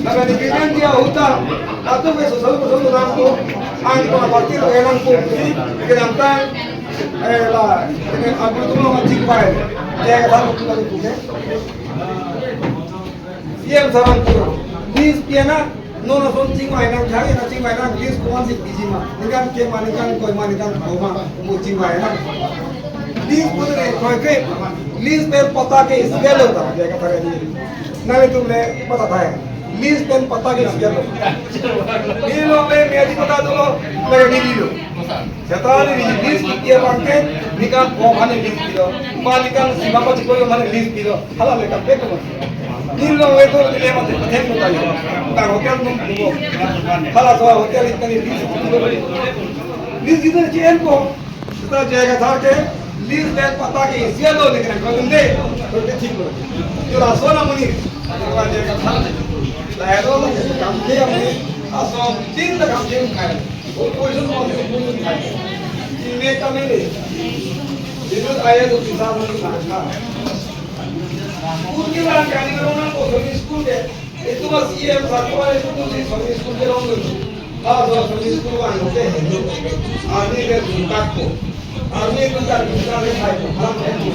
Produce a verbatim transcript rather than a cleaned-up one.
Kami kirian dia hutan, atau ke sosal sosal nangpo, ang ko party lo nangpo, si kedamtang, eh, la, ini aku tu mau chingvai, ya kata aku tu lagi tu, eh. C M sarang tu, list piana, non non chingvai nang, jang na chingvai nang, list ko-an si biji ma, ningkan kema, ningkan koima, ningkan koma, mo chingvai nang. List ko tu koi ke, list pen patta ke isi lo ta, ya kata ini. Nanglitum le patta thai. List pen patta ke isi lo. Nilongle me adi patta dolo, lagi neli lo. Seta neli list kipi abang ke, ningkan ko aphan list pilo. Ba ningkan sima pachiklo aphan list pilo. Hala le kape ko. Nilongle to neli mate pathen ko tayo. Tang hotel num ko. Hala so hotel ikan list pilo. List itu C M ko. Seta J I Kathar ke list pen patta ke isi lo, lekin ko tum de, to ke thik lo. Jo laso amonit, J I Kathar, lahelo la kam ke amonit, aso tin la kam ke khai. O position mo position khai. Inme kami ni. Itu ayah tu bisa mo khai. School ke lang kani ko nang ko school ke. Itu mas C M satu hari itu tu si Sunday school ke long dulu. Ah, so Sunday school kan hote hai. Army ke jungkat ko. Army ke jungkat ko. Halam hai ko.